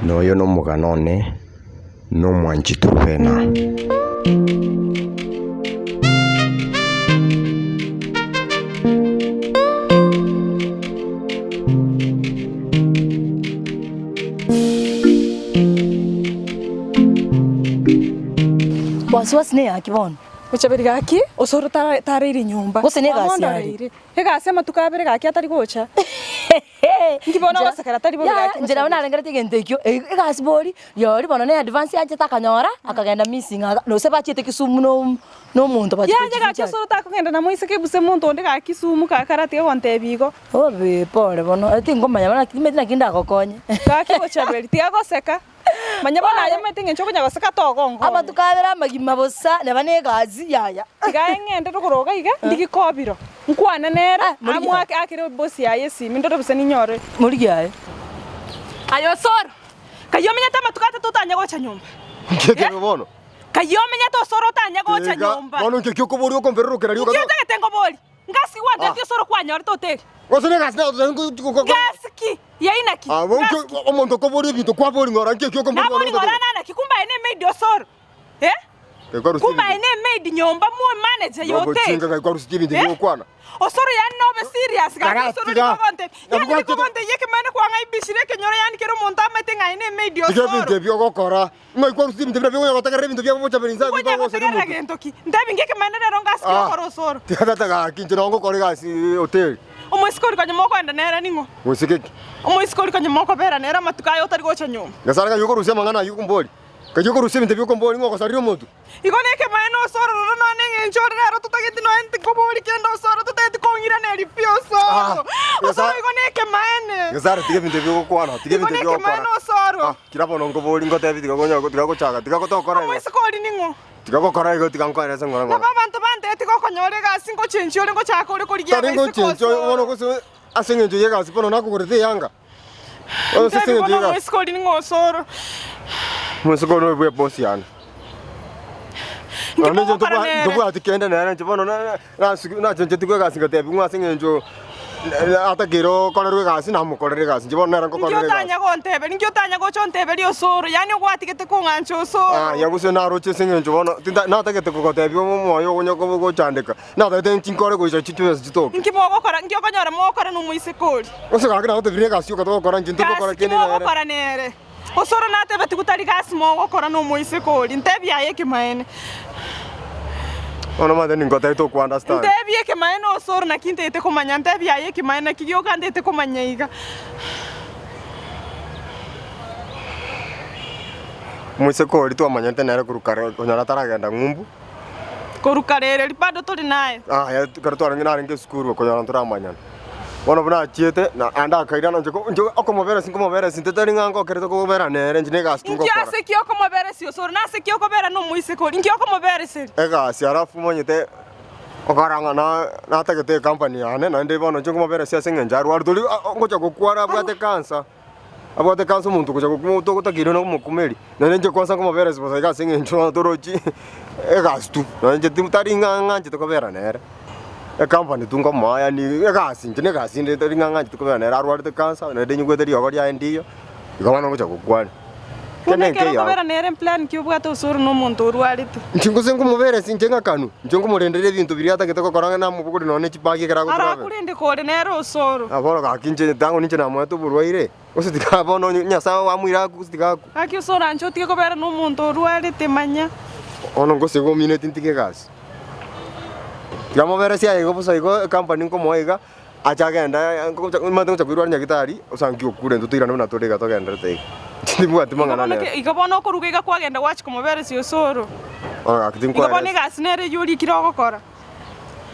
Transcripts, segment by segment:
Noyo nomogano one nomwanchi Truvena. Wasiwasi neyaki bono? Gochaberi gaki, osoro tareire nyomba. Gose negasi are. Egasi amatuko abere gaki atari gocha. Inki bono ogosekera tari bobe gaki Inche nabo narengeretie egento ekio, egasi bori, rirorio bono ne advance yanchete akanyora, akagenda missing aga, gose bachiete Kisumu no na omonto bachia Yaya gaki gochificha. osoro takogenda na moiseke gose monto onde gaki Kisumu kaka aratiga gontebia igo. Obe pole bono, tingomanya bono naki timanyeti naki ndagokonye. Gaki gochaberi, tiga goseka. Manya bono aye omanyete eng'encho okonya goseka togonkonya. Amatuko abere amagima bosa, neba negasi, yaya. Tiga aye ng'ende rogoro iga iga, ndigie kobiro, nkwane nere, Ah, morigia. amoake akere ebosi yaye esimi, ndore gose ninyore. Morigia aye. Aye osoro, kayio omenyete amatuko atato otanye gocha nyomba? Nki ekebe bono? Kayio omenyete osoro otanye gocha Tiga, nyomba? bono nki eki okoboria okombererokera rioka Nki otagete nkoborie? Ngasi gwantebetie osoro kwanyorete oteri? Gose negasi naye gose Ngasi ki? Yai naki? Ah, bo Ngasi nki ki? omonto okoboria ebinto kwaboria ng'ora nki eki okomboria Nabori ng'ora nana ki? Kumbe aye ne maid osoro. Eh? Kumbe aye ne maid nyomba mwo manager ya hoteli. Nobochinga gai kwarusitie ebinto Eh? biokwana. Osoro yani nobe serious gaki Kara, osoro tiga. nigo ogontebia. Nabo Yani nigo gwachete- ogontebia ekemanene kwang'aibishire ekenyoro yani kera omonto amaete ng'a aye ne maid Tiga ebinto osoro. ebi ogokora. Ng'ai kwarusitie ebinto bira biokonya gotegerera ebinto biabo bochabera inse abwo Nkonya bagoseria gotegerera omonto. gento ki? Ntebi nki ekemanene rero ngasi ki Ah. okora osoro. Tiga tata gaki inche nonye ngokora egasi hoteli. Omoiseke oria konya mokoenda nere ning'o? Moiseke ki? Omoiseke oria konya mokobera nere amatuko aye otari gocha nyomba. Nyasae ng'ai okorusia amang'ana ayio okombori? Ng'ai okorusia ebinto ebi okombori ng'a ogosaria omonto? Igo nekemaene ase ororo nonya neng'encho ore rero totageti nonya ntikobori kende ase oro totageti kong'iraneria pi ase Ah, oro. Ase oro Nyasae- igo nekemaene. Nyasae tiga ebinto ebi ogokwana, tiga Igo ebinto ebi nekemaene ogokora. ase oro. Ah, kira bono nkobori ngotebi tiga konya tiga gochaka, tiga gotokora igo. Omoiseke oria ning'o? Tiga gokora igo tiga nkoerese ng'ora ng'ora. Nabo abanto bantebeti gokonyora egasi ngochenchia ore ngochaka ore korigia Tari abaiseke ngochenchia ase bono oro. gose ase eng'encho y'egasi bono nakogorete eyanga. Bono ase Ntebi eng'encho bono y'egasi. omoiseke oria ning'o ase oro. Omoiseke oria noyo bw'ebosi yane. Inki Nonya inche mogokora nere? ntobwati kende nere inche bono nachenchetigwe egasi ngatebiwa ng'a ase eng'encho atakeire okorerwa egasi namokorera egasi inche bono nere Inki nkokorera egasi. otanya gonteberia? Inki otanya gocha onteberia osoro? Yaani ogwatigete kong'ancha osoro. Aya gose naroche ase eng'encho bono tinta natagete kogotebia omoyo okonya gochandeka, natagete inchi nkore gocha chibesa chitoke. Inki mogokora? Inki okonyora mogokora nomoiseke oria? Gose gaki nagotebirie egasi yoka togokora inche ntogokora Gasi ki kende nere. mogokora nere? Osoro natebetigwe tari gasi mogokora nomoiseke oria, ntebie aye ekemaene. Bono omanyete ningotebi toku understand. Ntebie ekemaene osoro naki ntagete komanya, ntebie aye ekemaene naki gioka ntagete komanya iga. Omoiseke oria twamanyete nere korwa kare konyora ataragenda ng'umbu. Korwa kare ere bado tori naye. Aya ekero twarenge narenge esukuru okonyora ntoramanyana. Bono buna achiete na ande akairana inche ko inche okomoberesi nkomoberesi intwe tari ng'a ngokerete kobera nere inche na egasi Inki togokora. ase ki okomoberesia ose ore? Nase ki okobera nomoiseke oria? Inki okomobereseria? Egasi alafu omanyete okora ng'a na natagete ecompany yane naende bono inche nkomoberesia ase eng'encho arwarete oria ngocha gokwara abwate cancer. Abwate kansa omonto ogocha gokuma otogotakeire na omokumeri, naende inche kwansa nkomoberesi bosa iga ase eng'encho bono torochi egasi tu, nonye inche ti tari ng'a ng'anchete kobera nere, ecompany tu nkomoa yaani egasi inche na egasi inde tari ng'a ng'anchete kobera nere arwarete cancer naende nyigwete riogo riaye ndiyo, igo bono ngocha gokwania. Buna Kende ekero nkeiyo okobera nere mplan ki obwate ase ore nomonto orwarete? Inche gose nkomoberesi inche ng'akanwe, inche nkomorendera ebinto biria atagete gokora ng'a namobogori nonye ne chibagi ekero agotravel. Arakorende kore nere osoro. Ah bono gaki inche tango ninche namoete oborwaire, gose tiga bono Nyasaye amoire akwe gose tiga akwe. Gaki osoro anche otige kobera nomonto orwarete manya. Bono gose gomineti ntige egasi. Tiga moberesi aye igo bosa igo ecompany nkomoa iga. Ache agende omanyete ngocha koirwa nyagitari, osanki okure intwe toirane buna tore iga togenderete iga. Inche tibwati Igo mang'ana bono nere. ke igo bono okoruga iga kwagenda gwachia komoberesia osoro. Bono gaki Igo bono tinkwaresa. egasi nere eyio orikire ogokora.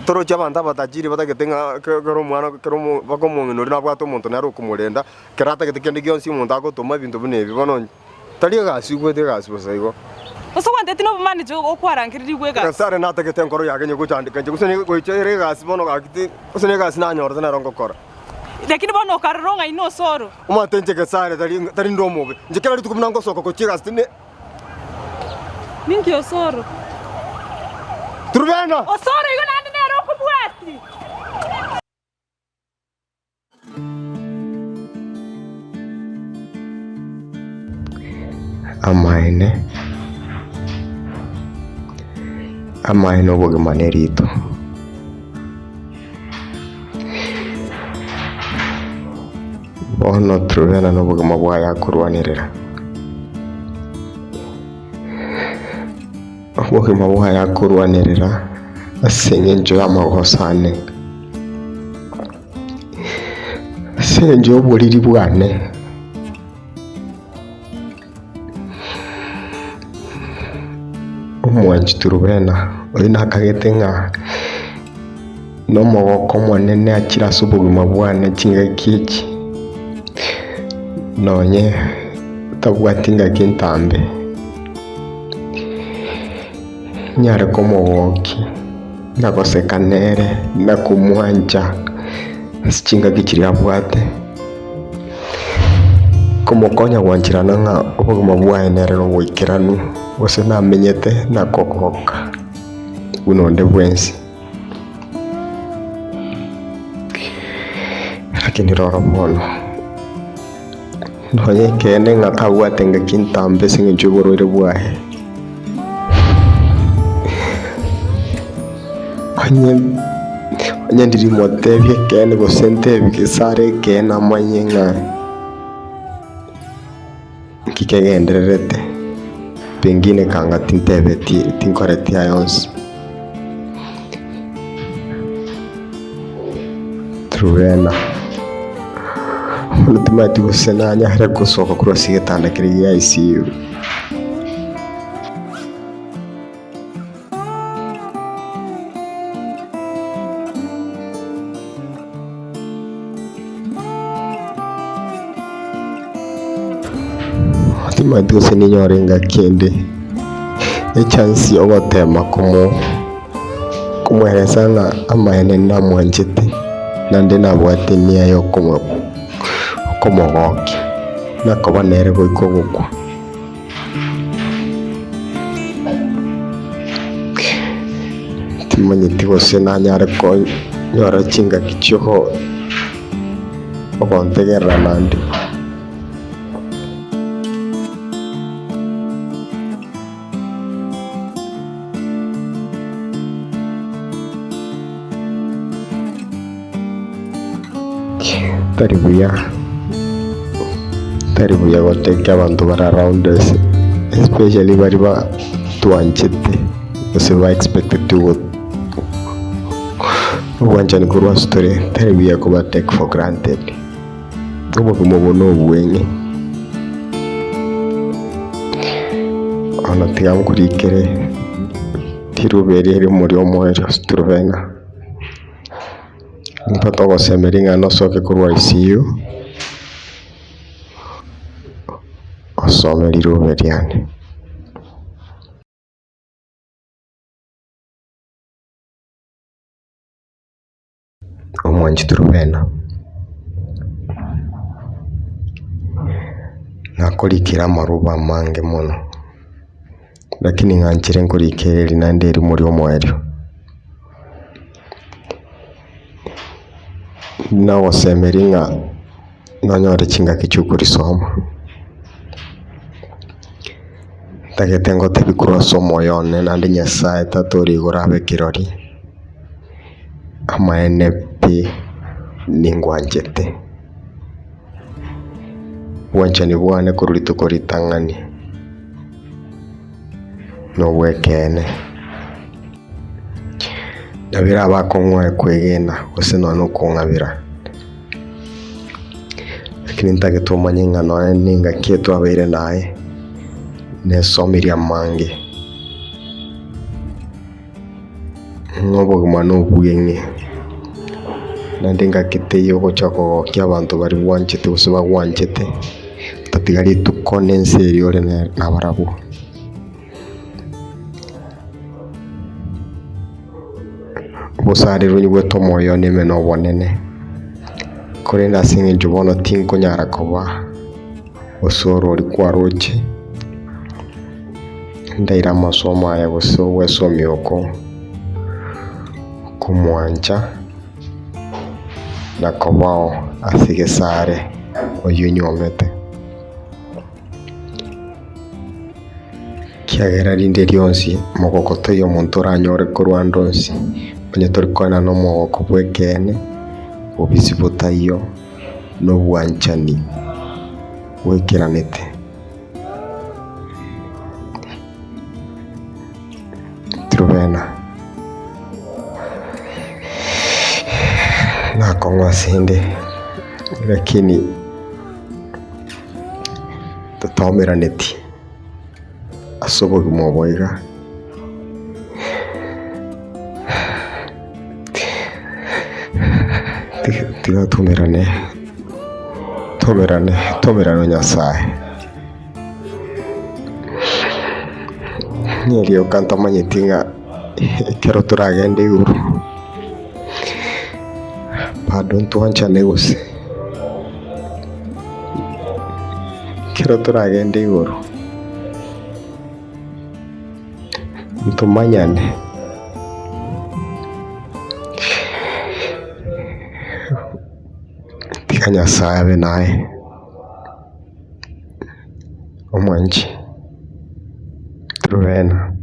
Torochi abanto abatajiri batagete ng'a ke kera omwana kera omo mpaka omong'ina oria nabwate omonto nere okomorenda, kera atagete kende gionsi omonto agotoma ebinto buna ebi bono tari egasi igwete egasi bosa igo. Gose gwanteti nobomani okwarangererigwe egasi. Nyasae natagete enkoro yake onye gochandeka inche, gose gocha ere egasi bono gaki ti, gose negasi nanyorete nero ngokora. Lakini bono okarora ong'aini osoro. Omanyete inche Gesare tari tari nde omobe, inche kera rituko buna ngosoka gochia egasi tinde. Ninki osoro? Turubena! Osoro igo naende nere okobwati. Amaene, amaene obogima nerito. Bono Truvena nobogima bwaye akorwanerera. Obogima bwaye akorwanerera ase eng'encho y'amagoso ane, ase eng'encho y'oboriri bwane. Omwanchi Truvena oyio nakagete ng'a nomogoko omonene achire ase obogima bwane chingaki echi, nonye tabwati ngaki ntambe. Nyare komogokia, na goseka nere, na komwancha ase chingaki chiria abwate, komokonya gwancherana ng'a obogima bwaye nere noboikeranu, gose namenyete na kogoka buna onde bwensi. Lakini rora bono, Nonya ekeene ng'a tabwate ngaki ntambe ase engencho y'oborwaire bwaye. Onye onye ndirimotebia ekeene gose ntebi gese are ekeene amanye ng'a nki kegendererete, pengine kanga tintebeti tinkoreti aya onsi. Truvena, bono timanyeti gose nanyare gosoka korwa ase egetanda keria gia ICU. Timanyeti gose ninyore engaki ende echance ya ogotema komo komoeresa ng'a amaene namwanchete naende nabwate enia ya okomo okomogokia nakoba nere goika ogokwa. Timanyeti gose nanyare konyora chingaki chio ogontegerera naende. Tari buya, tari buya gotebia abanto bare around us, especially baria batwanchete gose ba expected go obwanchani korwa ase tore, tari buya koba take for granted. Obogima obo nobweng'e. Bono tiga nkorikere riruba eri erimo riomoerio ase Truvena. Nigo togosemeria ng'a nosoke korwa ICU, osome riruba riane. Omwanchi Truvena, nakorikire amaruba amange mono, lakini ng'anchire nkorikere eri naende erimo riomoerio. Nagosemeria ng'a nonyore chingaki chiokorisoma, ntagete ngotebi korwa ase omoyo one naende Nyasaye tata ore igoro abe kirori, amaene pi ningwanchete, obwanchani bwane korwa rituko ritang'ani nobwekeene. Nabo erabe akong'u kwegena gose nonya na okong'abera, lakini ntagete omanye ng'a nonya na engaki eye twabeire naye, nesomirie amange, ng'a obogima na obweng'e, naende engaki teiyo ogocha kogokia abanto baria bwanchete gose bagwanchete, otatiga rituko na ense eria ore nabarabwo. Obosareru onyigwete omoyo one ime nobonene, korende ase engencho bono tinkonyara koba gose orori kwaroche, ndaire amasomo aya gose ogwesomia oko komwancha na kobao ase egesare oyio onyuomete. Ekiagera rinde rionsi omogoko toiyo omonto oranyore korwa ande onsi, onye tori koenana omogoko bw'ekeene, bobisi botaiyo, na obwanchani bwekeranete. Tirobena nakong'u ase 'nde, lakini totaomeraneti ase obogima obo iga. Tiga tomerane, tomerane, tomerane o Nyasaye. Nerioka ntamanyeti ng'a ekero toragende igoro, bado ntwanchane gose? Ekero toragende igoro, ntomanyane? Tiga Nyasaye abe naye. Omwanchi, Truvena.